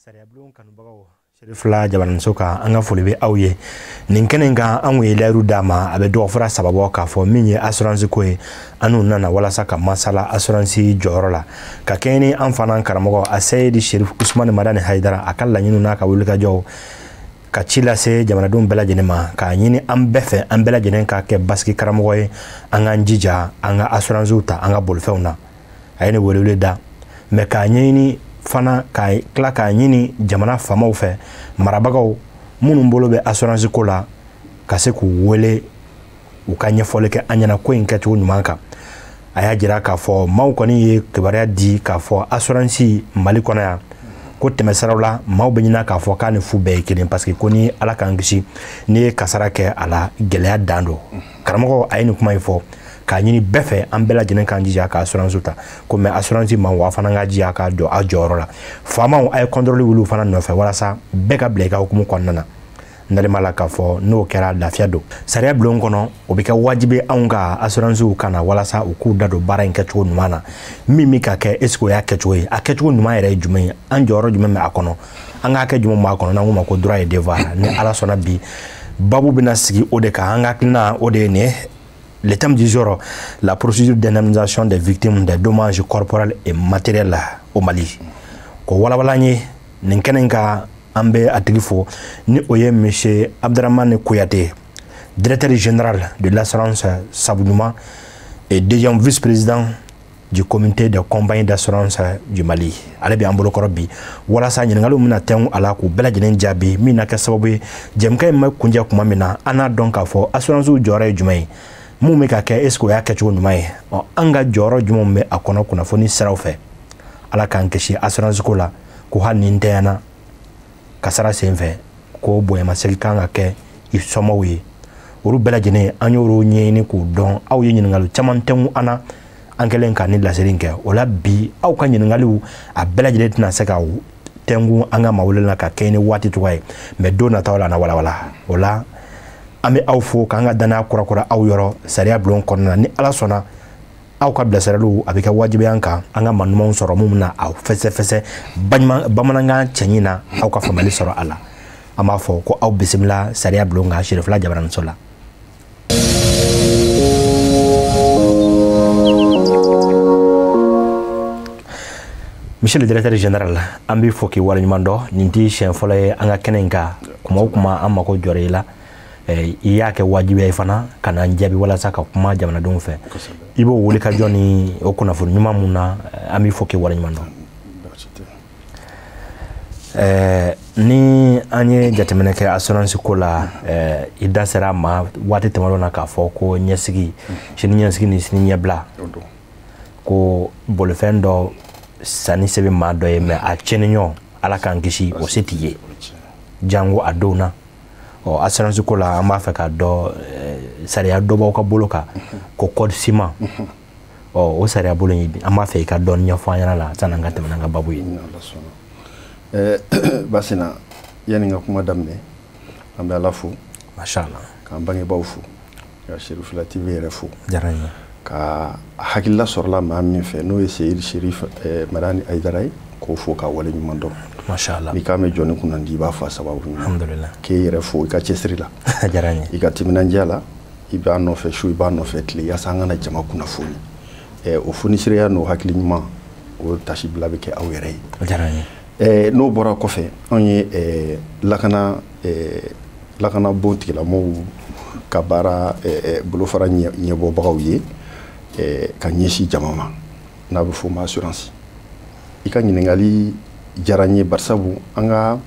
Sariyabulon kanubagaw, Serifila jabaraninso kan, an ka foli bɛ aw ye nin kɛnɛ in kan. An kun ye layiru d'a ma, a bɛ dɔgɔfura 3 bɔ, k'a fɔ min ye assurance ko ye. An n'u nana walasa ka masala assurance jɔyɔrɔ la, ka kɛɲɛ ni an fana karamɔgɔ Aseyidi Sherif Usumani Madani Hayidara, a ka laɲiniw n'a ka wulikajɔw, ka ci lase jamanadenw bɛɛ lajɛlen ma, k'a ɲini an bɛɛ fɛ, an bɛɛ lajɛlen ka kɛ basigi karamɔgɔ ye, an k'an jija an ka assurance ta an ka bolifɛnw na. A ye nin welewele da mɛ, k'a ɲɛɲini fana, ka tila k'a ɲini jamana faamaw fɛ, marabagaw minnu bolo bɛ assurance ko la, ka se k'u wele u ka ɲɛfɔli kɛ an ɲɛna ko in kɛcogo ɲuman kan. A y'a jira k'a fɔ maaw kɔni ye kibaruya di k'a fɔ assurance Mali kɔnɔ yan ko tɛmɛsiraw la, maaw bɛ ɲin'a k'a fɔ k'a ni fu bɛɛ ye kelen, parce que ko ni Ala k'an kisi, n'i ye kasara kɛ a la, gɛlɛya dan don. Karamɔgɔ a ye nin kuma in fɔ k'a ɲini bɛɛ fɛ, an bɛɛ lajɛlen k'an jija ka assurance ta ko mɛ assurance ma wa fana ka jija k'a jɔ a jɔyɔrɔ la. Faamaw a ye contrôle wuli u fana nɔfɛ walasa bɛɛ ka bila i ka hukumu kɔnɔna na. N dalen b'a la k'a fɔ n'o kɛra, lafiya don. Sariya bulon kɔnɔ, o bɛ kɛ wajibi anw ka assurance ka na walasa u k'u da don baara in kɛcogo ɲuman na. Min bɛ ka kɛ, est ce que o y'a kɛcogo ye? A kɛcogo ɲuman yɛrɛ ye jumɛn ye? An jɔyɔrɔ jumɛn bɛ a kɔnɔ? An ka hakɛ jumɛn b'a kɔnɔ? N'an k'o ma ko droit et devoir. Ni Ala sɔnna, bi babu bɛna sigi o de kan. An ka hakilina o de ye nin ye. Le thème du jour, la procédure d'indemnisation des victimes des dommages corporels et matériels au Mali. Ko walawala an ye nin kɛnɛ in kan, an bɛ a tigi fo, ni o ye monsieur Abdramane Kouyaté, directeur général de l'assurance Sabuɲuman et deuxième vice-président du comité des compagnies d'assurance du Mali. Ale bɛ an bolokɔrɔ bi walasa ɲininkaliw bɛna tɛnku a la k'u bɛɛ lajɛlen jaabi, min na kɛ sababu ye jɛmukan in bɛ kuncɛ kuma min na, an n'a dɔn k'a fɔ assurance jɔyɔrɔ ye jumɛn ye, mun bɛ ka kɛ, est ce que o y'a kɛcogo ɲuman ye, ɔ an ka jɔyɔrɔ jumɛnw bɛ a kɔnɔ kunnafoni siraw fɛ. Ala k'an kisi assurance ko la, ko hali ni n tɛɲɛna kasara senfɛ, ko bonyamasegin kan ka kɛ i somɔgɔw ye. Olu bɛɛ lajɛlen, an y'olu ɲɛɲini k'u dɔn. Aw ye ɲininkali caman tɛnku an na an kɛlen ka ni laseli in kɛ. O la bi, aw ka ɲininkaliw a bɛɛ lajɛlen tɛna se ka tɛnku an ka maa wele la ka kɛɲɛ ni waati cogoya ye, mɛ don nataw la, na walawala. O la an bɛ aw fo k'an ka danaya kurakura aw yɔrɔ sariya bulon kɔnɔna na. Ni Ala sɔnna, aw ka bilasiraliw a bɛ kɛ wajibi an kan, an ka maa ɲumanw sɔrɔ mun bɛna aw fɛsɛfɛsɛ bamanankan cɛɲi na, aw ka faamuyali sɔrɔ a la. An b'a fɔ ko aw bisimila sariya bulon kan, Serifila jabaraninso la. Monsieur le directeur général, an b'i fo k'i waleɲuman dɔn. Nin t'i siɲɛ fɔlɔ ye an ka kɛnɛ in kan. Kuma o kuma an mako jɔra i la, i y'a kɛ wajibiya ye fana ka n'an jaabi walasa ka kuma jamanadenw fɛ. I b'o wuli ka jɔ ni o kunnafoni ɲuman mun na, an b'i fo k'i waleɲuman dɔn. Ni an ye jateminɛ kɛ assurance ko la, i da sera a ma waati tɛmɛnenw na k'a fɔ ko ɲɛsigi, sini ɲɛsigi ni sini ɲɛbila, ko bolifɛn dɔ sanni se bɛ maa dɔ ye, mɛ a tiɲɛni ɲɔ, Ala k'an kisi, o se t'i ye jango a don na. Ɔ assurance ko la, an b'a fɛ k'a dɔn sariya dɔ b'aw ka bolo kan ko code CIMA. Ɔ o sariya bolo in, an b'a fɛ i ka dɔɔni ɲɛfɔ an ɲɛna la sanni an ka tɛmɛ n'an ka babu ye. Basina, yanni n ka kuma daminɛ, an bɛ Ala fo. Masha Allah. K'an bangebaaw fo, ka Serifila TV yɛrɛ fo. Diyara n ye. Ka hakilila sɔrɔla maa min fɛ, n'o ye Seyidi Sherif Madani Hayidara ye, k'o fo k'a waleɲuman dɔn. Masha Allah. N'i k'a mɛn jɔnni kunnandi, i b'a fɔ a sababu ɲuman. Alhamdulillah. K'e yɛrɛ fo i ka cɛsiri la. A diyara n ye. I ka timinandiya la, i b'a nɔfɛ su, i b'a nɔfɛ tile, yaasa an kana jama kunnafoni. O fonisireya n'o hakili ɲuman, o tasibila bɛ kɛ aw yɛrɛ ye. A diyara n ye. N'o bɔra kɔfɛ, anw ye lakana bon tigilamɔgɔw ka baara bolofara ɲɛbɔbagaw ye, ka ɲɛsin jama ma, n'a bɛ f'o ma assurance. I ka ɲininkali diyara n ye, barisabu an ka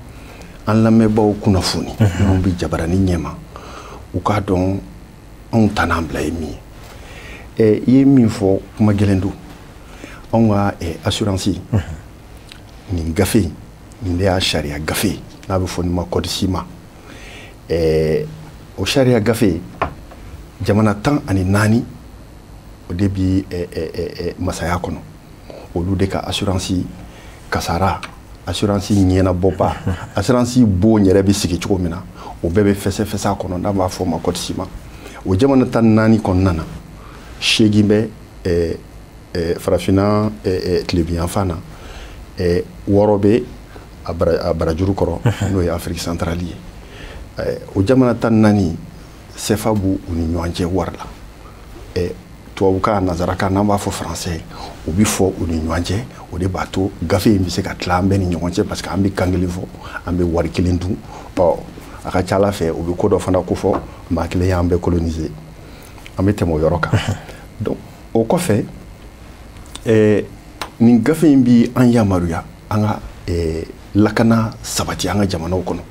an lamɛnbaaw kunnafoni minnu bɛ jabarani ɲɛma, u k'a dɔn anw ta n'an bila ye min ye. I ye min fɔ, kuma gɛlɛn don. Anw ka assurance nin gafe in, nin de y'a sariya gafe ye, n'a bɛ fɔ nin ma code CIMA. O sariya gafe, jamana 14 o de bi masaya kɔnɔ, olu de ka assurance kasara, assurance ɲɛnabɔba, assurance bon yɛrɛ bɛ sigi cogo min na, o bɛɛ bɛ fɛsɛfɛsɛ a kɔnɔ, n'a b'a fɔ o ma code CIMA. O jamana 14 kɔnɔna na, 8 bɛ farafinna tilebinyanfan na, 6 bɛ a barajuru kɔrɔ, n'o ye Afrique centrale ye. O jamana 14 CFA b'u ni ɲɔgɔn cɛ wari la. Tubabukan, nanzarakan, n'an b'a fɔ français, o bɛ fɔ u ni ɲɔgɔn cɛ. O de b'a to gafe in bɛ se ka tila an bɛɛ ni ɲɔgɔn cɛ, parce que an bɛ kan kelen fɔ, an bɛ wari kelen dun. Ɔ, a ka ca ala fɛ, u bɛ ko dɔ fana ko fɔ, maa kelen y'an bɛɛ coloniser. An bɛ tɛmɛ o yɔrɔ kan. Donc o kɔfɛ, nin gafe in bi an yamaruya an ka lakana sabati an ka jamanaw kɔnɔ,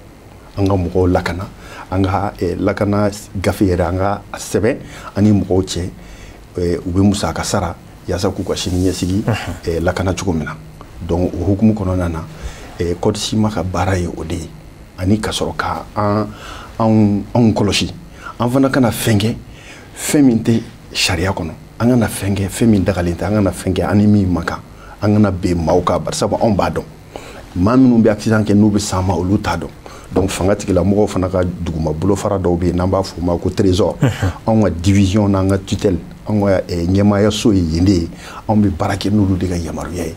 an ka mɔgɔw lakana, an ka lakana gafe yɛrɛ, an ka sɛbɛn an ni mɔgɔw cɛ, u bɛ musaka sara yaasa k'u ka sini ɲɛsigi lakana cogo min na. Donc o hukumu kɔnɔna na, code CIMA ka baara ye o de ye, ani ka sɔrɔ ka an anw kɔlɔsi, an fana kana fɛn kɛ fɛn min tɛ sariya kɔnɔ, an kana fɛn kɛ fɛn min dagalen tɛ, an kana fɛn kɛ an ni min man kan, an kana ben maaw kan, barisabu anw b'a dɔn maa minnu bɛ accident kɛ n'u bɛ s'an ma, olu t'a dɔn. Donc fanga tigilamɔgɔw fana ka duguma bolofara dɔw bɛ yen n'an b'a fɔ o ma ko trésor, anw ka division n'an ka tutelle, anw ka ɲɛmaayaso ye yen de ye. Anw bɛ baara kɛ n'olu de ka yamaruya ye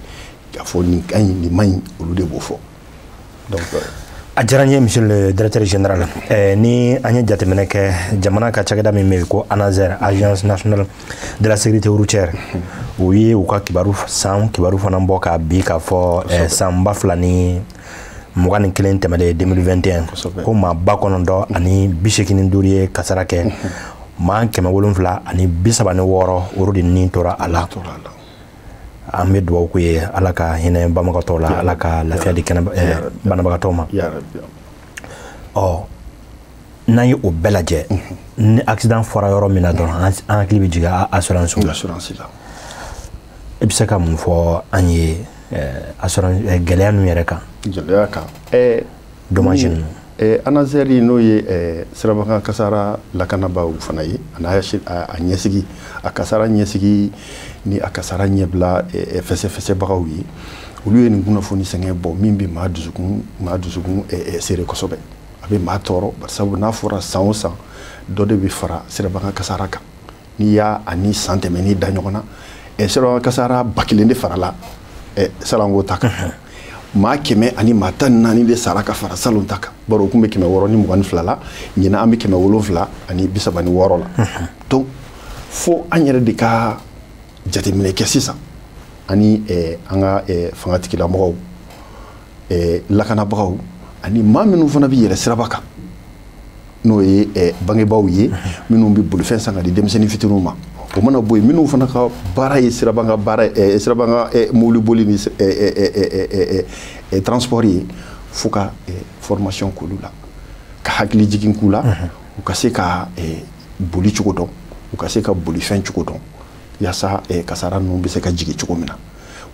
k'a fɔ nin ka ɲi, nin man ɲi, olu de b'o fɔ. Donc A diyara n ye, monsieur le directeur général. Ni an ye jateminɛ kɛ, jamana ka cakɛda min bɛ yen ko ANASER, Agence nationale de la sécurité routière, u ye u ka kibaru, san kibaru fana bɔ k'a bi k'a fɔ san 2021 tɛmɛlen, 2021, ko maa 985 ye kasara kɛ, maa 736, olu de ni tora a la. An bɛ dugawu k'u ye, Ala ka hinɛ banbagatɔw la, Ala ka lafiya di kɛnɛ banabagatɔw ma. Ɔ, n'an ye o bɛɛ lajɛ, ni accident fɔra yɔrɔ min na dɔrɔn, an hakili bɛ jigin assurance la. Assurance la. I bɛ se ka mun fɔ an ye assurance gɛlɛya ninnu yɛrɛ kan? Gɛlɛya kan. Dommage ninnu. ANASER, n'o ye sirabakan kasara lakanabaaw fana ye, a n'a a ɲɛsigi, a kasara ɲɛsigi ni a kasara ɲɛbila fɛsɛfɛsɛbagaw ye, olu ye nin kunnafoni sɛgɛn bɔ min bɛ maa dusukun seere kosɛbɛ, a bɛ maa tɔɔrɔ, barisabu n'a fɔra san o san dɔ de bɛ fara sirabakan kasara kan. N'i y'a ani san tɛmɛnen da ɲɔgɔn na, sirabakan kasara 1000 de farala salanko ta kan, maa 100 ani maa 14 de sara ka fara salon ta kan, bari o tun bɛ 622 la, ɲinan an bɛ 736 la. Donc fo an yɛrɛ de ka jateminɛ kɛ sisan, ani an ka fanga tigilamɔgɔw, lakanabagaw, ani maa minnu fana bɛ yɛlɛ siraba kan, n'o ye bangebaaw ye minnu bɛ bolifɛn san ka di denmisɛnnin fitininw ma. O mana bɔ yen, minnu fana ka baara ye siraban ka baara, siraban ka mobili boli ni transport ye, fo ka formation k'olu la, ka hakili jigin k'u la, u ka se ka boli cogo dɔn, u ka se ka bolifɛn cogo dɔn, yaasa kasara ninnu bɛ se ka jigin cogo min na.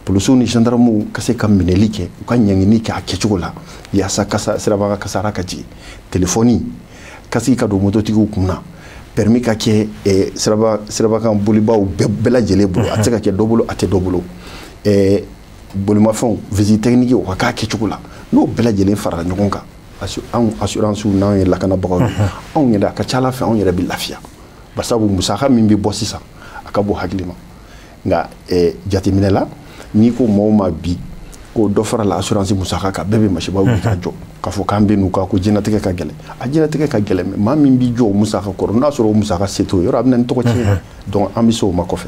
Polisiw ni gendarmew ka se ka minɛli kɛ, u ka ɲangini kɛ a kɛcogo la, yaasa kasa siraban ka kasara ka jigin. Telefɔni kasigi ka don mototigiw kun na, permis ka kɛ sirabakan bolibaw bɛɛ lajɛlen bolo, a tɛ se ka kɛ dɔ bolo, a tɛ dɔ bolo. Bolimafɛnw visite technique, o ka k'a kɛcogo la. N'o bɛɛ lajɛlen farala ɲɔgɔn kan, anw assurance n'anw ye lakanabagaw ye, anw yɛrɛ, a ka ca ala fɛ, anw yɛrɛ bɛ lafiya, barisabu musaka min bɛ bɔ sisan, a ka bon hakili ma. Nka jateminɛ la, n'i ko maaw ma bi ko dɔ farala assurance musaka kan, bɛɛ bɛ masibaw wuli ka jɔ k'a fɔ k'an bɛ n'u kan ko diɲɛlatigɛ ka gɛlɛn. A diɲɛlatigɛ ka gɛlɛn, mais maa min b'i jɔ o musaka kɔrɔ, n'a sɔrɔ o musaka se t'o ye, yɔrɔ a bɛ na ni tɔgɔ tiɲɛ. Donc an bɛ se o ma kɔfɛ.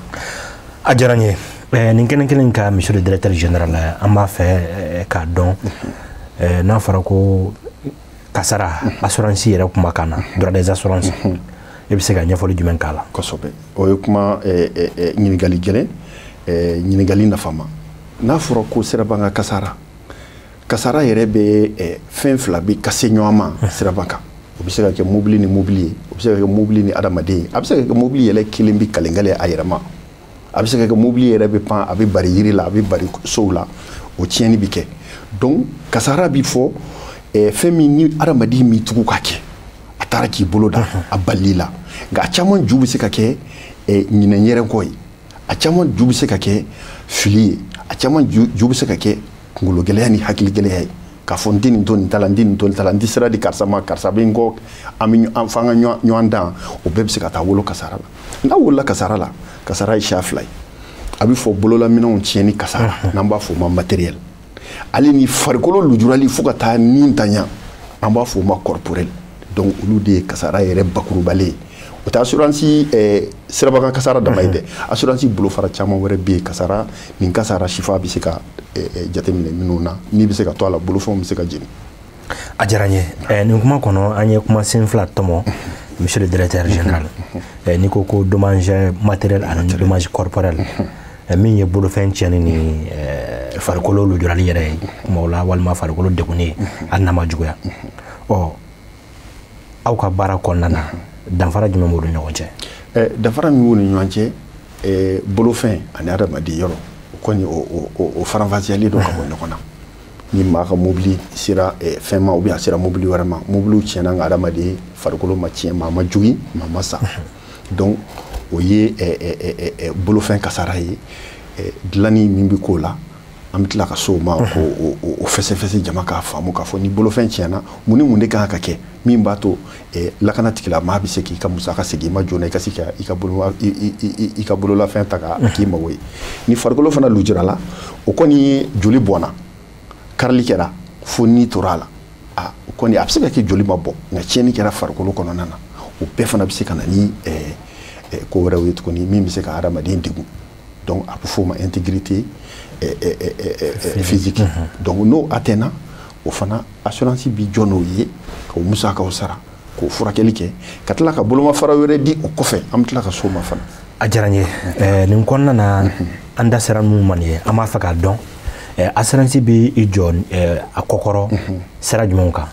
A diyara n ye. Nin kɛnɛ kelen ka, monsieur le directeur général, an b'a fɛ k'a dɔn, n'a fɔra ko kasara assurance yɛrɛ kumakan na, droit des assurances, i bɛ se ka ɲɛfɔli jumɛn k'a la? Kosɛbɛ, o ye kuma ɲininkali gɛlɛn, ɲininkali nafama. N'a fɔra ko siraban ka kasara, kasara yɛrɛ bɛ fɛn fila bɛ kase ɲɔgɔn ma siraba kan. O bɛ se ka kɛ mobili ni mobili ye, o bɛ se ka kɛ mobili ni adamaden ye, a bɛ se ka kɛ mobili yɛrɛ kelen bɛ kalenkale a yɛrɛ ma, a bɛ se ka kɛ mobili yɛrɛ bɛ pan, a bɛ bari yiri la, a bɛ bari sow la, o tiɲɛni bɛ kɛ. Donc kasara bɛ fɔ fɛn min ni adamaden m'i tugu ka kɛ, a taara k'i bolo da a balili la. Nka a caman ju bɛ se ka kɛ ɲinɛ yɛrɛ kɔ ye, a caman ju bɛ se ka kɛ fili ye, a caman ju bɛ se ka kɛ kunkolo gɛlɛya ni hakili gɛlɛya ye, k'a fɔ n tɛ nin to nin ta la, n tɛ nin to nin ta la, n tɛ sira di karisa ma, karisa bɛ n kɔ, an bɛ an f'an ka ɲɔgɔn dan. O bɛɛ bɛ se ka taa wolo kasara la. N'a wolola kasara la, kasara ye siya fila ye. A bɛ fɔ bololaminɛnw tiɲɛni kasara, n'an b'a fɔ o ma matériel. Ale ni farikolo lujurali fo ka taa ni ntanya, an b'a fɔ o ma corporel. Donc olu de ye kasara yɛrɛ bakurubalen ye. O tɛ assurance sirabakan kasara dama ye dɛ, assurance bolofara caman wɛrɛ bɛ yen, kasara nin kasara sifa bɛ se ka jateminɛ minnu na, n'i bɛ se ka to a la, bolofɛnw bɛ se ka jeni. A diyara n ye. Nin kuma kɔnɔ, an ye kuma sen fila tɔmɔ, monsieur le directeur général. N'i ko ko dommage matériel ani dommage corporel, min ye bolofɛn tiɲɛni ni farikolo lujurali yɛrɛ ye kumaw la, walima farikolo degunni ye, hali n'a ma juguya, ɔ aw ka baara kɔnɔna na, danfara jumɛn b'u ni ɲɔgɔn cɛ? Danfara min b'u ni ɲɔgɔn cɛ, bolofɛn ani adamaden yɔrɔ, o kɔni o faranfasiyalen don ka bɔ ɲɔgɔn na. Ni maa ka mobili sera fɛn ma, ou bien a sera mobili wɛrɛ ma, mobiliw tiɲɛna, nka adamaden farikolo ma tiɲɛ, maa ma jogin, maa ma sa. Donc o ye bolofɛn kasara ye. Dilanni min bɛ k'o la, an bɛ tila ka s'o ma k'o fɛsɛfɛsɛ, jama k'a faamu k'a fɔ ni bolofɛn tiɲɛna, mun ni mun de kan ka kɛ min b'a to lakana tigilamaa bɛ se k'i ka musaka segin i ma joona, i ka se ka i ka bololafɛn ta ka k'i mago ye. Ni farikolo fana lujurala, o kɔni ye joli bɔnna, karili kɛra fo ni tora a la, a o kɔni a bɛ se ka kɛ joli ma bɔ, nka tiɲɛni kɛra farikolo kɔnɔna na, o bɛɛ fana bɛ se ka na ni ko wɛrɛw ye tuguni min bɛ se ka hadamaden degun. Donc a bɛ f'o ma intégrité physique. Donc n'o atteint, o fana assurance bi jɔ n'o ye k'o musakaw sara, k'o furakɛli kɛ, ka tila ka bolomafara wɛrɛ di o kɔfɛ, an bɛ tila ka s'o ma fana. A diyara n ye. Nin kɔnɔna na, an da sera minnu ma nin ye, an b'a fɛ k'a dɔn assurance bɛ i jɔ a kɔkɔrɔ sira jumɛnw kan?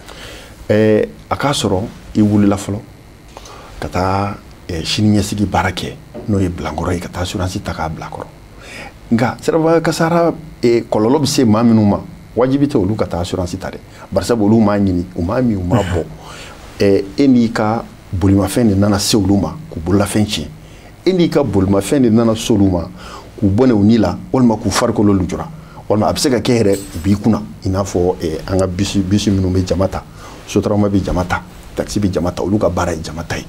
A k'a sɔrɔ i wulila fɔlɔ ka taa sini ɲɛsigi baara kɛ, n'o ye bilankɔrɔ ye, ka taa assurance ta k'a bila kɔrɔ. Nka siraba kasara kɔlɔlɔ bɛ se maa minnu ma, wajibi tɛ olu ka taa assurance ta dɛ, barisabu olu m'a ɲini, u m'a min, u m'a bɔ. E n'i ka bolimafɛn de nana se olu ma k'u bololafɛn tiɲɛ, e n'i ka bolimafɛn de nana se olu ma k'u bɔnɛ u ni la, walima k'u farikolo lujura, walima a bɛ se ka kɛ yɛrɛ u b'i kunna, i n'a fɔ an ka bisi minnu bɛ jama ta, sotarama bɛ jama ta, taxi bɛ jama ta, olu ka baara ye jama ta ye.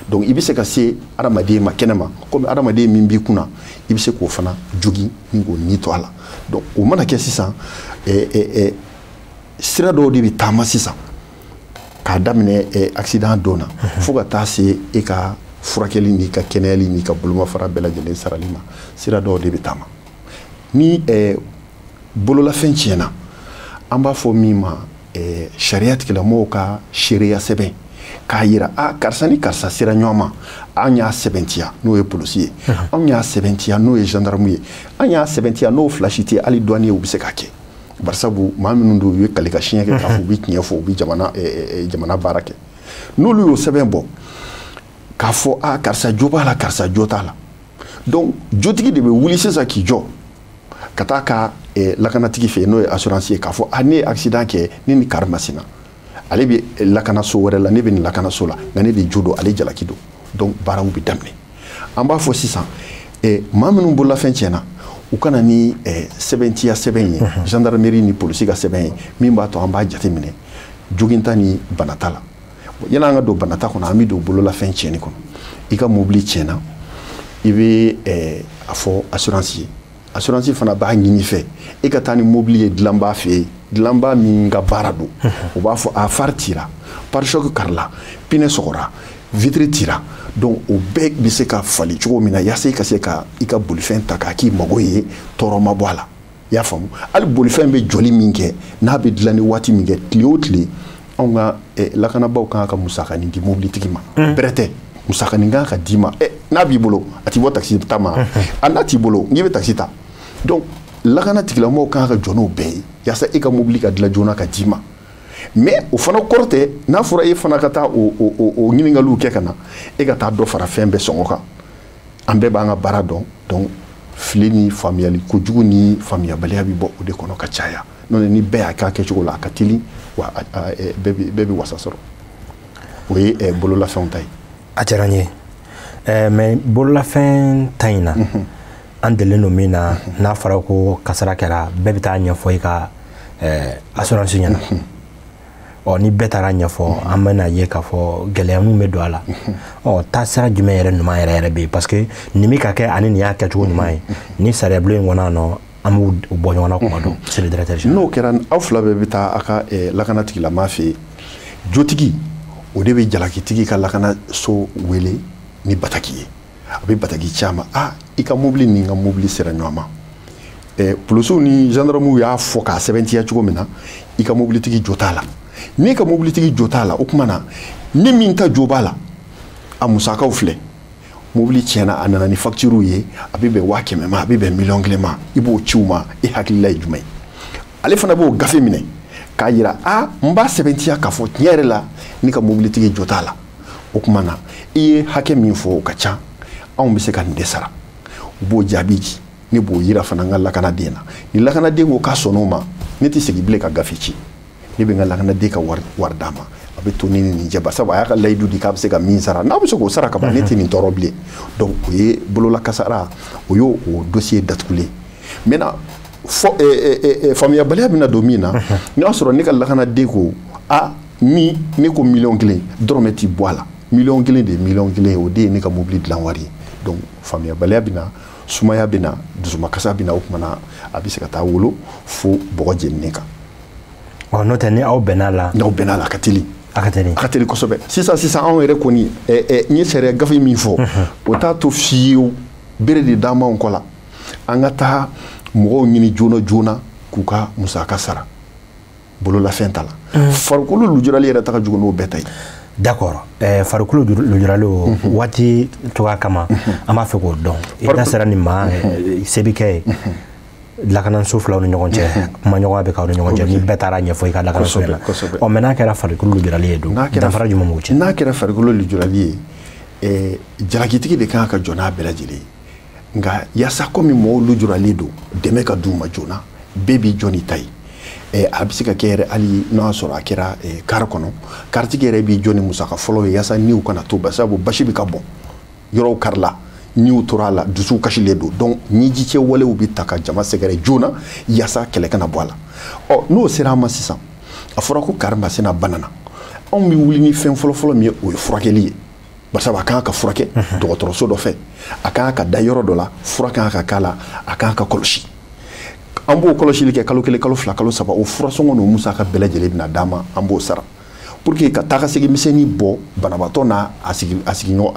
Donc i bɛ se ka se adamaden ma kɛnɛ ma, komi adamaden min b'i kunna, i bɛ se k'o fana jogin ni k'o ni to a la. Donc o mana kɛ sisan, sira dɔw de bɛ taama sisan k'a daminɛ accident don na fo ka taa se e ka furakɛli n'i ka kɛnɛyali n'i ka bolomafara bɛɛ lajɛlen sarali ma, sira dɔw de bɛ taama. Ni bololafɛn tiɲɛna, an b'a fɔ min ma sariya tigilamɔgɔw ka seereya sɛbɛn k'a yira a karisa ni karisa sera ɲɔgɔn ma, an y'a sɛbɛntiya n'o ye polisi ye, anw y'a sɛbɛntiya n'o ye gendarme ye, an y'a sɛbɛntiya n'o filasi tɛ, hali douanier ye, u bɛ se k'a kɛ. Barisabu maa minnu don, u ye kali ka siɲɛ kɛ k'a fɔ u bɛ tiɲɛ fɔ, u bɛ jamana baara kɛ. N'olu y'o sɛbɛn bɔ k'a fɔ a karisa jo b'a la, karisa jo t'a la, donc jotigi de bɛ wuli sisan k'i jɔ ka taa ka lakanatigi fɛ yen, n'o ye assurance ye, k'a fɔ a ne ye accident kɛ, ne ni kari masina, ale bɛ lakanaso wɛrɛ la, ne bɛ nin lakanaso la, nka ne de jo don, ale jalaki don. Donc baaraw bɛ daminɛ. An b'a fɔ sisan maa minnu bololafɛn tiɲɛna, u kana ni sɛbɛntiya sɛbɛn ye, gendarmerie ni polisi ka sɛbɛn ye, min b'a to an b'a jateminɛ joginta ni banata la. Yanni an ka don banata kɔnɔ, an bɛ don bololafɛn tiɲɛni kɔnɔ. I ka mobili tiɲɛna, i bɛ a fɔ assurance ye, assurance fana b'a ɲini fɛ e ka taa ni mobili ye dilanbaa fɛ yen, dilanbaa min ka baara don, o b'a fɔ a phare cira, pare-choc karila, pneu sɔgɔra, vitre cira. Donc o bɛɛ bɛ se ka fali cogo min na, yaasa i ka se ka i ka bolifɛn ta k'a k'i mago ye, tɔɔrɔ ma bɔ a la. I y'a faamu? Hali bolifɛn bɛ jɔli min kɛ, n'a bɛ dilan ni waati min kɛ, tile o tile, anw ka lakanabaaw kan ka musakanin di mobilitigi ma. Bɛrɛ tɛ, musakanin kan ka d'i ma. N'a b'i bolo, a t'i bɔ taxi ta ma, a n'a t'i bolo, n'i bɛ taxi ta. Donc lakana tigilamɔgɔw kan ka jɔ n'o bɛɛ ye yaasa e ka mobili ka dilan joona ka d'i ma. Mais o fana kɔrɔ tɛ n'a fɔra e fana ka taa o ɲininkaliw kɛ ka na e ka taa dɔ fara fɛn bɛɛ sɔngɔ kan. An bɛɛ b'an ka baara dɔn, donc fili ni faamuyali kojugu ni faamuyabaliya bɛ bɔ o de kɔnɔ ka caya. N'o tɛ ni bɛɛ y'a k'a kɛcogo la, a ka teli wa, bɛɛ bɛ wasa sɔrɔ. O ye bololafɛnw ta ye. A diyara n ye. Mais bololafɛn ta in na, an delilen don min na, n'a fɔra ko kasara kɛra, bɛɛ bɛ taa ɲɛfɔ i ka assurance ɲɛna. Ɔ ni bɛɛ taara ɲɛfɔ, an bɛna ye k'a fɔ gɛlɛya min bɛ don a la. Ɔ taasira jumɛn yɛrɛ ɲuman yɛrɛ yɛrɛ bɛ yen? Parce que nin bɛ ka kɛ ani nin y'a kɛcogo ɲuman ye ni sariya bulon in kɔnɔ yan nɔ, An b'u bɔ ɲɔgɔn na kuma dɔ, c'est le directeur général. N'o kɛra, aw fila bɛɛ bɛ taa a ka lakana tigilama fɛ yen. Jotigi, o de bɛ jalakitigi ka lakanaso wele ni bataki ye. A bɛ bataki ci a ma: a i ka mobili ni n ka mobili sera ɲɔgɔn ma, polisiw ni gendarmew y'a fɔ k'a sɛbɛntiya cogo min na, i ka mobilitigi jo t'a la. N'i ka mobilitigi jo t'a la, o tuma na ni min ta jo b'a la, a musakaw filɛ. Mobili tiɲɛna, a nana ni facture ye, a bɛ bɛn 100 000 ma, a bɛ bɛn 1 miliyɔn ma. I b'o ci u ma. E hakilila ye jumɛn ye? Ale fana b'o gafe minɛ k'a yira: a n b'a sɛbɛntiya k'a fɔ tiɲɛ yɛrɛ la, ne ka mobilitigi jo t'a la. O tuma na i ye hakɛ min fɔ, o ka ca, anw bɛ se ka nin de sara. U b'o jaabi di, ne b'o yira fana n ka lakanaden na. Ni lakanaden ko k'a sɔnn'o ma, ne tɛ segin bilen ka gafe ci. Ne bɛ n ka lakanaden ka wari d'a ma, a bɛ to ni nin cɛ, sabu a y'a ka layidu di k'a bɛ se ka min sara. N'a bɛ se k'o sara ka ban, ne tɛ nin tɔɔrɔ bilen. Donc o ye bolola kasara, o y'o o dossier datugulen. Maintenant, fɔ faamuyabaliya bɛna don min na, n'a y'a sɔrɔ ne ka lakanaden ko a ni ne ko 1 miliyɔn dɔrɔmɛ ti bɔ a la, 1 miliyɔn de ye 1 miliyɔn ye, o de ye ne ka mobili dilan wari ye. Donc faamuyabaliya bɛ na, sumaya bɛ na, dusumakasa bɛ na. O tuma na a bɛ se ka taa wolo fo bɔgɔ jeninen kan. Ɔ, n'o tɛ, ni aw bɛnna la. N'aw bɛnna la, a ka teli. A ka teli. A ka teli kosɛbɛ. Sisan sisan, anw yɛrɛ kɔni, n ye sariya gafe min fɔ, o t'a to fiyewu bere de d'an m'anw kɔ la an ka taa mɔgɔw ɲini joona joona k'u ka musaka sara bololafɛn ta la. Farikolo lujurali yɛrɛ ta ka jugu n'o bɛɛ ta ye. D'accord. Farikolo lujurali, o waati cogoya kama, an b'a fɛ k'o dɔn. I da sera nin ma, se bɛ kɛ ye lakanaso filaw ni ɲɔgɔn cɛ, kumaɲɔgɔnya bɛ k'aw ni ɲɔgɔn cɛ, ni bɛɛ taara ɲɛfɔ i ka lakanaso ɲɛna. Ɔ, mais n'a kɛra farikolo lujurali ye dun, danfara jumɛn b'o cɛ? N'a kɛra farikolo lujurali ye, jalakitigi de kan ka jɔ n'a bɛɛ lajɛlen ye. Nka yaasa komi mɔgɔw lujuralen don, dɛmɛ ka d'u ma joona, bɛɛ b'i jɔ n'i ta ye. A bɛ se ka kɛ yɛrɛ, hali n'a y'a sɔrɔ a kɛra kari kɔnɔ, karitigi yɛrɛ b'i jɔ ni musaka fɔlɔ ye yaasa niw kana to, bari basi bɛ ka bɔn yɔrɔw kari la, niw tora a la, dusuw kasilen don. Donc ɲɛjicɛ walew bɛ ta ka jama sɛgɛrɛ joona yaasa kɛlɛ kana bɔ a la. Ɔ, n'o sera an ma sisan, a fɔra ko kari masina banana, anw bɛ wuli ni fɛn fɔlɔfɔlɔ min ye, o ye furakɛli ye. Barisa a kan ka furakɛ dɔgɔtɔrɔso dɔ fɛ, a kan ka da yɔrɔ dɔ la, fura kan ka k'a la, a kan ka kɔlɔsi. An b'o kɔlɔsili kɛ kalo 1, kalo 2, kalo 3. O furasɔngɔ n'o musaka bɛɛ lajɛlen bɛna d'a ma, an b'o sara pour que ka taa ka segin misɛnnin bɔ banabaatɔ n'a a sigi a sigiɲɔgɔn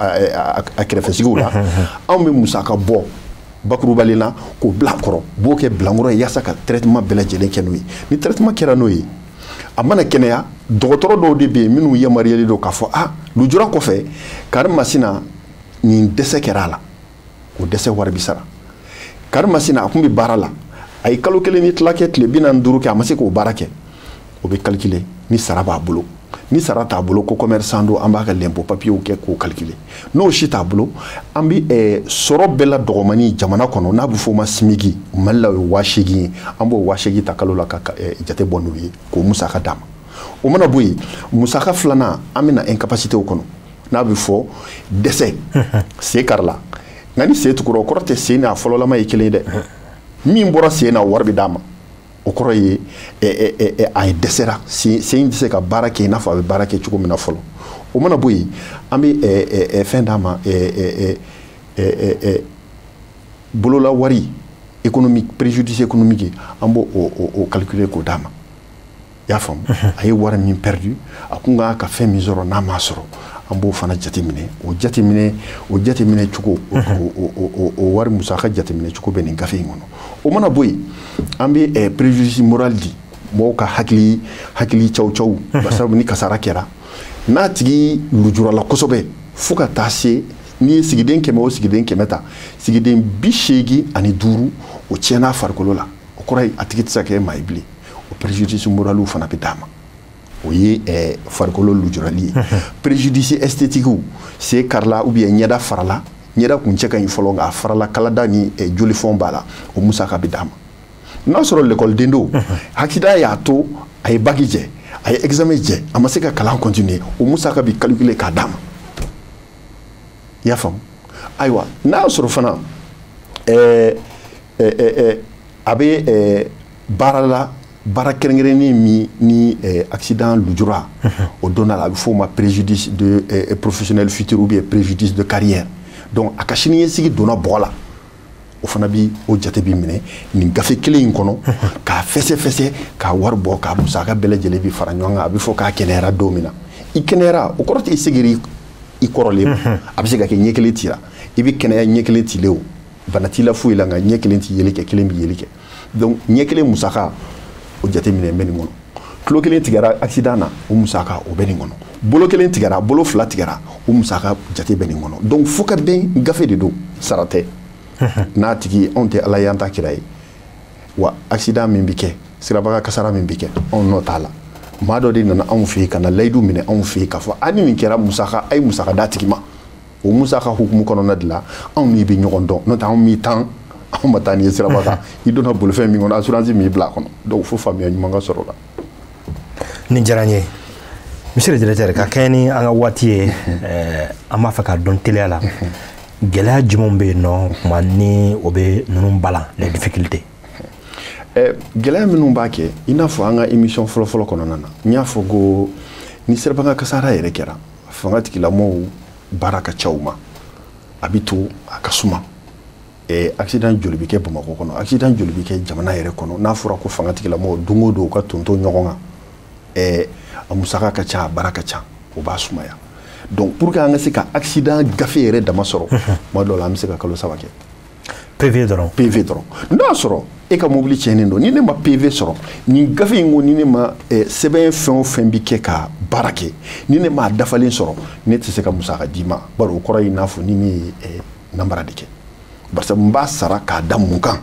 a kɛrɛfɛsigiw la. Anw bɛ musaka bɔ bakurubalen na k'o bila a kɔrɔ, b'o kɛ bilankɔrɔ ye yaasa ka traitement bɛɛ lajɛlen kɛ n'o ye. Ni traitement kɛra n'o ye, a mana kɛnɛya, dɔgɔtɔrɔ dɔw de bɛ yen minnu yamaruyalen don k'a fɔ: a lujura kɔfɛ, kari masina nin dɛsɛ kɛra a la, o dɛsɛ wari bɛ sara. Kari masina a kun bɛ baara la, a ye kalo 1 ni tila kɛ, tile 45 kɛ, a ma se k'o baara kɛ, o bɛ calculer ni sara b'a bolo. Ni sara t'a bolo, ko commerçant don, an b'a ka l'impôt papier kɛ k'o calculer. N'o si t'a bolo, an bɛ sɔrɔ bɛɛ la dɔgɔmani jamana kɔnɔ, n'a bɛ f'o ma SMIG, Mali la o ye 8 000 ye, an b'o 8 000 ta kalo la ka jate bɔ n'o ye k'o musaka d'a ma. O mana bɔ yen, musaka filanan, an bɛ na incapacité kɔnɔ, n'a bɛ fɔ dɛsɛ, sen karila. Nka ni sen tugura, o kɔrɔ tɛ sen n'a fɔlɔlama ye kelen ye dɛ. Min bɔra sen na, o wari bɛ d'a ma. O kɔrɔ ye a ye dɛsɛra, sen tɛ se ka baara kɛ i n'a fɔ a bɛ baara kɛ cogo min na fɔlɔ. O mana bɔ yen, an bɛ fɛn d'a ma, bolola wari économique, préjudice économique, an b'o o calculer k'o d'a ma. I y'a faamu? A ye wari min perdu, a kun kan ka fɛn min sɔrɔ n'a m'a sɔrɔ, an b'o fana jateminɛ. O jateminɛ, o jateminɛ cogo, o wari musaka jateminɛ cogo bɛ nin gafe in kɔnɔ. O mana bɔ yen, an bɛ préjudice moral di mɔgɔw ka hakili caw caw, barisabu ni kasara kɛra n'a tigi lujurala kosɛbɛ, fo ka taa se n'i ye sigiden 100 o sigiden 100 ta, sigiden 85 o tiɲɛna farikolo la, o kɔrɔ ye a tigi tɛ se ka kɛ maa ye bilen, o préjudice moraliw fana bɛ d'a ma. O ye farikolo lujurali ye. Préjudice esthétique, sen karila ou bien ɲɛda farala, ɲɛda kun cɛ ka ɲi fɔlɔ, nka a farala, kalada ni jolifɔn b'a la, o musaka bɛ d'a ma. N'a sɔrɔ lekɔliden don, accident y'a to a ye bac jɛ, a ye examen jɛ, a ma se ka kalan continuer, o musaka bɛ calculer k'a d'a ma. I y'a faamu? Ayiwa, n'a y'a sɔrɔ fana a bɛ baara la, baara kɛrɛnkɛrɛnnen min ni accident lujura o donna la, a bɛ f'o ma préjudice de professionnel futur ou bien préjudice de carrière. Donc a ka siniɲɛsigi donna bɔgɔ la. O fana bi o jate bi minɛ nin gafe kelen in kɔnɔ k'a fɛsɛ-fɛsɛ, k'a wari bɔ, k'a musaka bɛɛ lajɛlen bi fara ɲɔgɔn kan. A bɛ fɔ k'a kɛnɛyara don min na, i kɛnɛyara, o kɔrɔ tɛ i seginna i kɔrɔlen ma. A bɛ se ka kɛ ɲɛ kelen tira, i bɛ kɛnɛya ɲɛ kelen tilen, o bana t'i la foyi la, nka ɲɛ kelen t'i yeli kɛ, kelen b'i yeli kɛ. Donc ɲɛ kelen musaka, o jate minɛ bɛ nin kɔnɔ. Tulo kelen tigɛra accident na, o musaka o bɛ nin kɔnɔ. Bolo kelen tigɛra, bolo fila tigɛra, o musaka jate bɛ nin kɔnɔ. Donc fo ka bɛn gafe de don, sara tɛ n'a tigi. Anw tɛ Ala ye, an ta kira ye. Wa accident min bɛ kɛ, sirabaga kasara min bɛ kɛ, anw nɔ t'a la. Maa dɔ de nana anw fɛ yen ka na layidu minɛ anw fɛ yen k'a fɔ a ni nin kɛra, musaka, a ye musaka d'a tigi ma. O musaka hukumu kɔnɔna de la, anw n'i bɛ ɲɔgɔn dɔn, n'o tɛ anw m'i tan, anw ma taa n'i ye siraba kan. I donna bolifɛn min kɔnɔ, assurance m'i bila a kɔnɔ. Donc fo faamuya ɲuman ka sɔrɔ o la. Nin diyara n ye, monsieur le directeur. Ka kɛɲɛ ni an ka waati ye, an b'a fɛ k'a dɔn teliya la, gɛlɛya jumɛnw bɛ yen nɔ kuma ni o bɛ ninnu balan, les difficultés? Gɛlɛya minnu b'a kɛ, i n'a fɔ an ka émission fɔlɔ-fɔlɔ kɔnɔna na, n y'a fɔ ko ni sirabaga kasara yɛrɛ kɛra, fanga tigilamɔgɔw baara ka ca u ma, a bɛ to a ka suma. Accident joli bɛ kɛ Bamakɔ kɔnɔ, accident joli bɛ kɛ jamana yɛrɛ kɔnɔ? N'a fɔra ko fanga tigilamɔgɔw don o don u ka tonton ɲɔgɔn kan, a musaka ka ca, a baara ka ca, o b'a sumaya. Donc pour que an ka se ka accident gafe yɛrɛ dama sɔrɔ, tuma dɔw la an bɛ se ka kalo 3 kɛ. PV dɔrɔn? PV dɔrɔn. N'o y'a sɔrɔ e ka mobili tiɲɛnen don, ni ne ma PV sɔrɔ, nin gafe in ko, ni ne ma sɛbɛn fɛn o fɛn bɛ kɛ ka baara kɛ, ni ne m'a dafalen sɔrɔ, ne tɛ se ka musaka d'i ma. Bari o kɔrɔ ye i n'a fɔ ni ne ye namara de kɛ, barisa n b'a sara k'a da mun kan?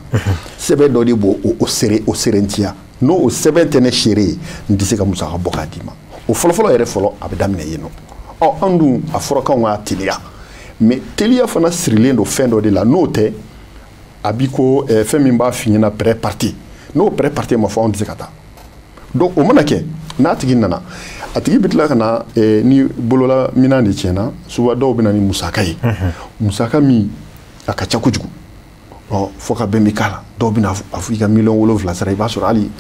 Sɛbɛn dɔ de b'o o seere, o seerentiya. N'o o sɛbɛn tɛ ne seere ye, n tɛ se ka musaka bɔ k'a d'i ma. O fɔlɔfɔlɔ yɛrɛ fɔlɔ, a bɛ daminɛ yen nɔ. Ɔ, an dun a fɔra k'anw k'a teliya, mais teliya fana sirilen don fɛn dɔ de la. N'o tɛ, a bi ko fɛn min b'a f'i ɲɛna prêt parti, n'o prêt parti ma fɔ, anw tɛ se ka taa. Donc o mana kɛ, n'a tigi nana, a tigi bɛ tila ka na ni bolola minɛn de tiɲɛna. Souvent dɔw bɛ na ni musaka ye, musaka min a ka ca kojugu. Ɔ, fo ka bɛn bɛ k'a la. Dɔw bɛ na a fɔ i ka miliyɔn 7 sara. I b'a sɔrɔ hali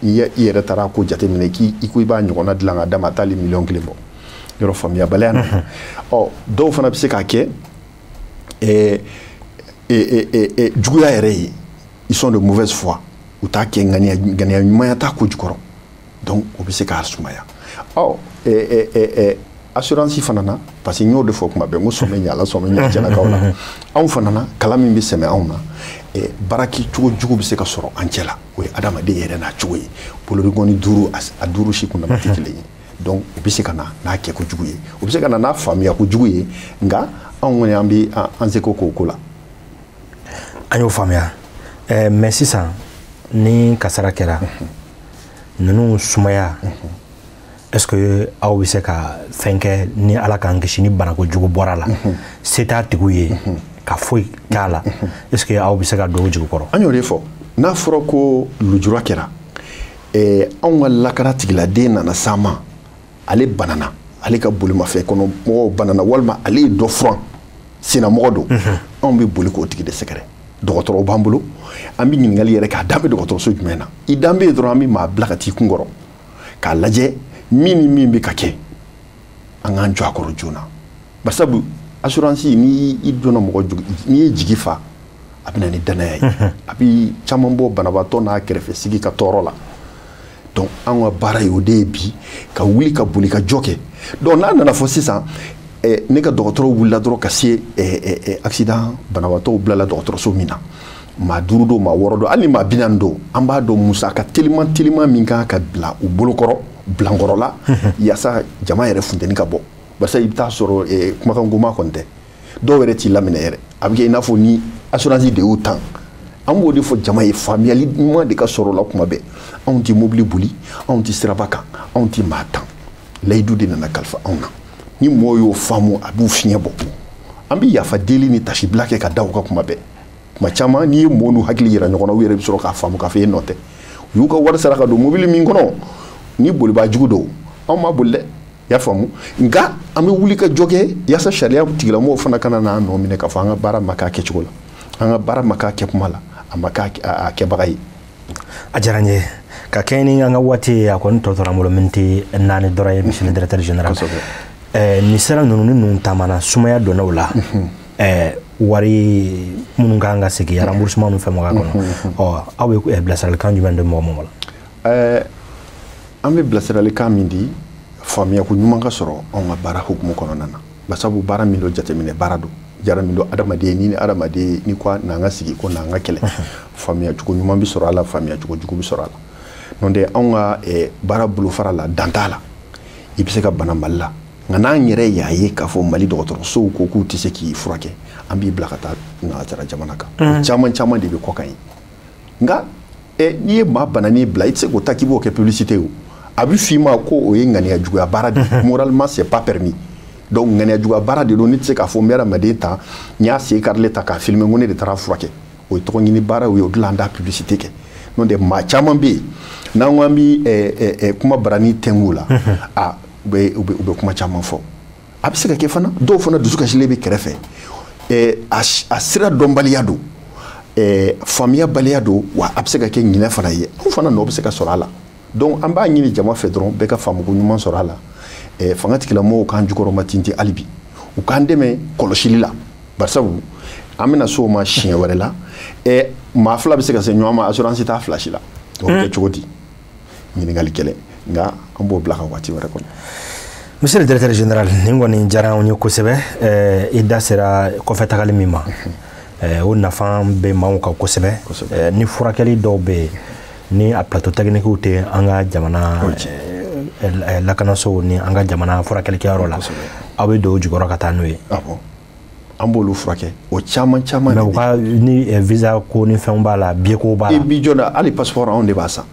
i yɛrɛ taara ko jateminɛ k'i i ko i b'a ɲɔgɔnna dilan ka d'a ma, a t'ale miliyɔn 1 bɔ. Yɔrɔ faamuyabaliya na. Ɔ, dɔw fana bɛ se k'a kɛ juguya yɛrɛ ye, ils sont de mauvaise foi, u t'a kɛ ŋaniya, ŋaniya ɲumanya t'a ko jukɔrɔ. Donc o bɛ se k'a sumaya. Ɔ, assurance fana na, parce que n y'o de fɔ kuma bɛɛ, n ko sɔn bɛ ɲa la, sɔn bɛ ɲa cɛlakaw la. Anw fana na, kalan min bɛ sɛmɛ anw na, baarakɛcogo jugu bɛ se ka sɔrɔ an cɛ la. O ye adamaden yɛrɛ n'a cogo ye, bolodengɔnni duuru, a duuru si kundama tɛ kelen ye. Donc o bɛ se ka na n'a kɛko jugu ye, o bɛ se ka na n'a faamuya ko jugu ye, nka anw kɔni an bɛ an seko k'o ko la. An y'o faamuya, mais sisan ni kasara kɛra, ninnu sumaya, est-ce que aw bɛ se ka fɛn kɛ ni Ala k'an kisi ni banako jugu bɔra la, se t'a tigiw ye ka foyi k'a la, est-ce que aw bɛ se ka don o jigi kɔrɔ? An y'o de fɔ. N'a fɔra ko lujura kɛra, anw ka lakana tigiladen nana s'an ma, ale banana, ale ka bolimafɛn kɔnɔ mɔgɔw banana, walima ale ye dɔ furan, sennamɔgɔ don, anw bɛ boli k'o tigi de sɛgɛrɛ. Dɔgɔtɔrɔw b'an bolo, an bɛ ɲininkali yɛrɛ k'a dan bɛ dɔgɔtɔrɔso jumɛn na, i dan bɛ yen dɔrɔn, an bɛ maa bila ka t'i kun kɔrɔ k'a lajɛ min ni min bɛ ka kɛ, an k'an jɔ a kɔrɔ joona. Barisabu assurance, ni i donna mɔgɔ jugu, n'i ye jigi fa, a bɛ na ni danaya ye, a bɛ caman bɔ banabaatɔ n'a kɛrɛfɛ sigi ka tɔɔrɔ la. Donc an ka baara ye o de ye bi, ka wuli ka boli ka jɔ kɛ. Donc n'a nana fɔ sisan, ne ka dɔgɔtɔrɔ wulila dɔrɔn ka se accident banabaatɔw bilala dɔgɔtɔrɔso min na, maa 5 don, maa 6 don, hali ni maa 40 don, an b'a dɔn musaka teliman teliman min kan ka bila u bolokɔrɔ bilankɔrɔ la, yaasa jama yɛrɛ funteni ka bɔ. Barisa i bɛ taa sɔrɔ kumakan goman kɔni tɛ, dɔw yɛrɛ t'i laminɛ yɛrɛ, a bɛ kɛ i n'a fɔ ni assurance de y'u tan. An b'o de fɔ jama ye, faamuyali ɲuman de ka sɔrɔ o la kuma bɛɛ. Anw tɛ mobili boli, anw tɛ siraba kan, anw tɛ maa tan. Layidu de nana kalifa anw na. Ni mɔgɔw y'o faamu, a b'u fiɲɛ bɔ. An bɛ yafa deli ni tasibila kɛ ka da u kan kuma bɛɛ. Kuma caman, n'i ye mɔgɔw n'u hakili yira ɲɔgɔn na, u yɛrɛ bɛ sɔrɔ k'a faamu k'a fɔ e nɔ tɛ. U y'u ka wari sara ka don mobili min kɔnɔ, ni bolibaa jugu don, anw ma boli dɛ, i y'a faamu. Nka an bɛ wuli ka jɔ kɛ yaasa sariya tigilamɔgɔw fana kana n'a nɔ minɛ k'a fɔ an ka baara ma k'a kɛcogo la, an ka baara ma k'a kɛkuma la, a ma k'a kɛbaga ye. A diyara n ye. Ka kɛɲɛ ni an ka waati ye, a kɔni tɔ tora an bolo miniti 4 dɔrɔn ye, monsieur le directeur général. Nin sira ninnu ni ninnu taamana, sumaya donna o la. Wari minnu kan ka segin remboursement ninnu fɛn mɔgɔ kɔnɔ, ɔ aw bɛ bilasiralikan jumɛn di mɔgɔ ma la? An bɛ bilasiralikan min di, faamuyako ɲuman ka sɔrɔ anw ka baara hukumu kɔnɔna na, basabu baara min don, jateminɛ baara don, jara min don, adamaden ni adamaden ni ko n'an ka sigi ko n'an ka kɛlɛ, faamuya cogo ɲuman bɛ sɔrɔ a la, faamuya cogo jugu bɛ sɔrɔ a la. N'o tɛ, anw ka baara bolofara la, dan t'a la. I bɛ se ka bana Mali la, nka n'an yɛrɛ y'a ye k'a fɔ Mali dɔgɔtɔrɔsow ko k'u tɛ se k'i furakɛ, an b'i bila ka taa nanzara jamana kan. O caman caman de bɛ kɔ kan ye. Nka n'i ye maa bananin bila, i tɛ se k'o ta k'i b'o kɛ publicité ye. O a bɛ f'i ma ko o ye ŋaniya juguya baara de ye, moralement c'est pas permis. Donc ŋaniya juguya baara de don. Ne tɛ se k'a fɔ n bɛ adamaden ta, n y'a sen karilen ta k'a filmer, n ko ne de taara furakɛ. O ye tɔgɔ ɲini baara ye, o dilan an t'a publicité kɛ. N'o tɛ, maa caman bɛ yen, n'an ko an bɛ kuma barani tɛnku la, a u bɛ kuma caman fɔ. A bɛ se ka kɛ fana, dɔw fana dusu kasilen bɛ kɛrɛfɛ, a sira dɔnbaliya don, faamuyabaliya don, wa a bɛ se ka kɛ ɲinɛ fana ye. Anw fana nɔ bɛ se ka sɔrɔ a la. Donc an b'a ɲini jama fɛ dɔrɔn, bɛɛ ka faamuko ɲuman sɔrɔ a la. Fanga tigilamɔgɔw k'an jukɔrɔma tintin hali bi, u k'an dɛmɛ kɔlɔsili la, barisabu an bɛna s'o ma siɲɛ wɛrɛ la. Maa fila bɛ se ka se ɲɔgɔn ma, assurance t'a fila si la, o bɛ kɛ cogo di? Ɲininkali gɛlɛn, nka an b'o bila ka waati wɛrɛ kɔnɔ. Monsieur le directeur général, nin kɔni diyara anw ye kosɛbɛ. I da sera kɔfɛ tagali min ma, o nafa bɛ maaw kan kosɛbɛ. Ni furakɛli dɔw bɛ yen, ni a plateau technique tɛ an ka jamana lakanasow ni an ka jamana furakɛlikɛyɔrɔ la, aw bɛ don o jukɔrɔ ka taa n'o ye. Awɔ, an b'olu furakɛ, o caman caman. Mais u ka ni visa ko ni fɛnw b'a la, billet ko b'a la. I b'i jɔ da, hali passeport anw de b'a san,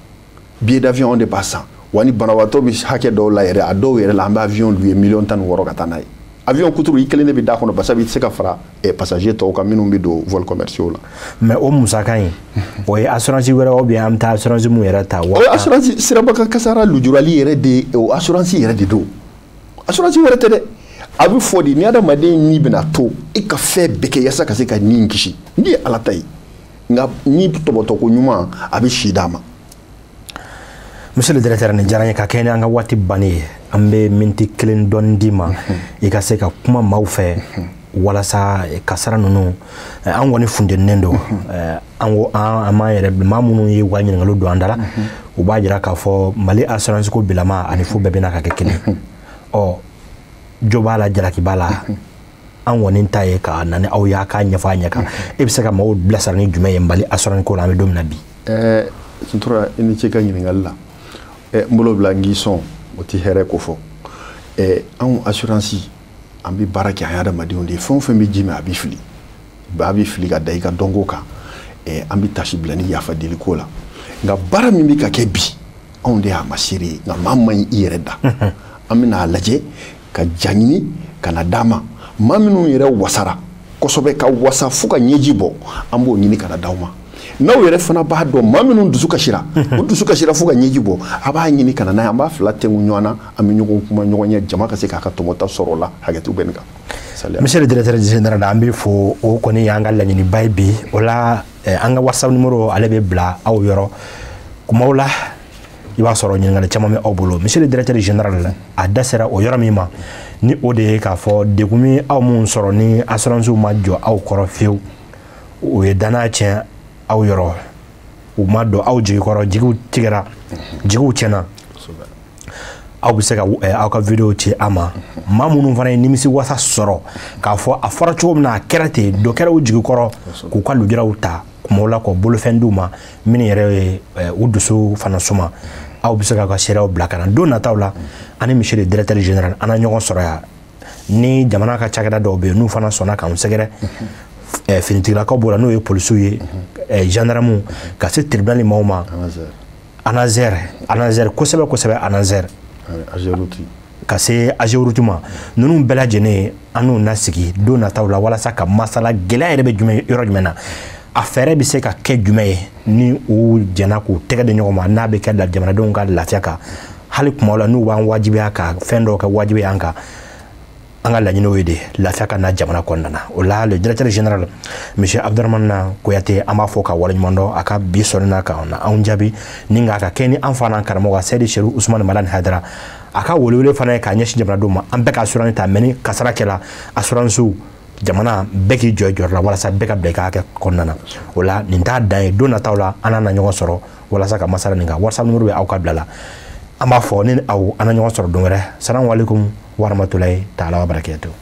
billet d'avion anw de b'a san. Wa ni banabaatɔ bɛ hakɛ dɔw la yɛrɛ, a dɔw yɛrɛ la, an bɛ avion louer miliyɔn 16 ka taa n'a ye. Avion kuturu, i kelen de bɛ d'a kɔnɔ, barisa i tɛ se ka fara passager tɔw kan minnu bɛ don vol commerciaux la. Mais o musaka in, o ye assurance wɛrɛ ou bien an bɛ taa assurance mun yɛrɛ ta? O ye assurance sirabakan kasara lujurali yɛrɛ de, o assurance yɛrɛ de don, assurance wɛrɛ tɛ dɛ. A bɛ fɔ de, ni adamaden ni bɛna to, i ka fɛn bɛɛ kɛ yaasa ka se ka ni kisi. Ni ye Ala ta ye, nka ni tɔbɔtɔko ɲuman, a bɛ si d'a ma. Monsieur le directeur, nin diyara n ye. Ka kɛ ni an ka waati bannen ye, an bɛ miniti kelen dɔɔni d'i ma, i ka se ka kuma maaw fɛ walasa kasara ninnu, an kɔni funteninen don. An ko an m'an yɛrɛ, maa minnu ye u ka ɲininkaliw don an da la, u b'a jira k'a fɔ Mali assurance ko bilama ani fu bɛɛ bɛna ka kɛ kelen. Ɔ jo b'a la, jalaki b'a la. An kɔni ta ye ka na ni aw y'a k'a ɲɛfɔ a ɲɛ kan. E bɛ se ka maaw bilasira ni jumɛn ye Mali assurance ko la, an bɛ don min na bi? Suntura, i ni ce ka ɲininkali la. N bolo bila n k'i sɔn, o tɛ hɛrɛ ko fɔ. Anw assurance, an bɛ baara kɛ, an ye adamadenw de ye. Fɛn o fɛn bɛ ji min, a bɛ fili, a bɛ fili ka da i ka dɔnko kan. An bɛ tasi bila ni yafa deli ko la. Nka baara min bɛ ka kɛ bi, anw de y'a ma seere ye, nka maa man ɲi i yɛrɛ da. An bɛna a lajɛ ka ja ɲini ka na d'a ma. Maa minnu yɛrɛ wasara kosɛbɛ, ka wasa fo ka ɲɛji bɔ, an b'o ɲini ka na d'aw ma. N'aw yɛrɛ fana b'a dɔn maa minnu dusu kasira, u dusu kasira fo ka ɲɛji bɔ, a b'a ɲini ka na n'a ye. An b'a fila tɛnku ɲɔgɔn na, an bɛ ɲɔgɔn kuma ɲɔgɔn ye, jama ka se k'a ka tɔmɔta sɔrɔ o la. Hakɛto bɛ nin kan. Monsieur le directeur général, an bɛ fo. O kɔni y'an ka laɲiniba ye bi. O la, an ka WhatsApp numéro, ale bɛ bila aw yɔrɔ kumaw la. I b'a sɔrɔ ɲininkali caman bɛ aw bolo. Monsieur le directeur général, a da sera o yɔrɔ min ma, ni o de ye k'a fɔ degun min aw mun sɔrɔ ni assurance ma jɔ aw kɔrɔ fiyewu, o ye danaya tiɲɛ aw yɔrɔ, u ma don aw jigi kɔrɔ, jigiw tigɛra, jigiw tiɲɛna. Aw bɛ se ka aw ka vidéo ci an ma. Maa minnu fana ye nimisi wasa sɔrɔ k'a fɔ a fɔra cogo min na, a kɛra ten, dɔ kɛra u jigi kɔrɔ, k'u ka lujuraw ta kumaw la, k'o bolofɛn d'u ma minnu yɛrɛ ye u dusu fana suma, aw bɛ se k'aw ka seereyaw bila ka na. Don nataw la, ani monsieur le directeur général, an na ɲɔgɔn sɔrɔ yan. Ni jamana ka cakɛda dɔw bɛ yen, n'u fana sɔnna k'an sɛgɛrɛ, finitigilakaw b'o la, n'o ye polisiw ye, gendarmew, ka se tribunal maaw ma, ANASER, ANASER kosɛbɛ kosɛbɛ, ANASER, ka se AGEROUTE ma, ninnu bɛɛ lajɛlen, an n'u na sigi don nataw la walasa ka masala gɛlɛya yɛrɛ bɛ jumɛn, yɔrɔ jumɛn na, a fɛɛrɛ bɛ se ka kɛ jumɛn ye, ni u jɛnna k'u tɛgɛ di ɲɔgɔn ma, n'a bɛ kɛ jamanadenw ka lafiya kan. Hali kuma la, n'u b'an wajibiya ka fɛn dɔw kɛ wajibi an kan, an ka laɲiniw ye de lafiya ka na jamana kɔnɔna na. O la, le directeur général, monsieur Abdramane Koyate, an b'a fɔ ka waleɲuman dɔn a ka bi sɔnni na ka na anw jaabi, ni nka ka kɛ ni an fa n'an karamɔgɔ Seyidi Seru Usumani Madani Hayidara. A ka welewele fana ye k'a ɲɛsin jamanadenw ma, an bɛɛ ka assurance ta, mais ni kasara kɛla, assurance Jamana bɛɛ k'i jɔ i jɔyɔrɔ la walasa bɛɛ ka bila i ka hakɛ kɔnɔna na. O la nin t'a dan ye, don nataw la an n'a ɲɔgɔn sɔrɔ walasa ka masala nin kan. WhatsApp numéro bɛ aw ka bila la. An b'a fɔ ni aw an na ɲɔgɔn sɔrɔ don wɛrɛ. Salamu aleykum warahmatulahi taala wa barakatuh.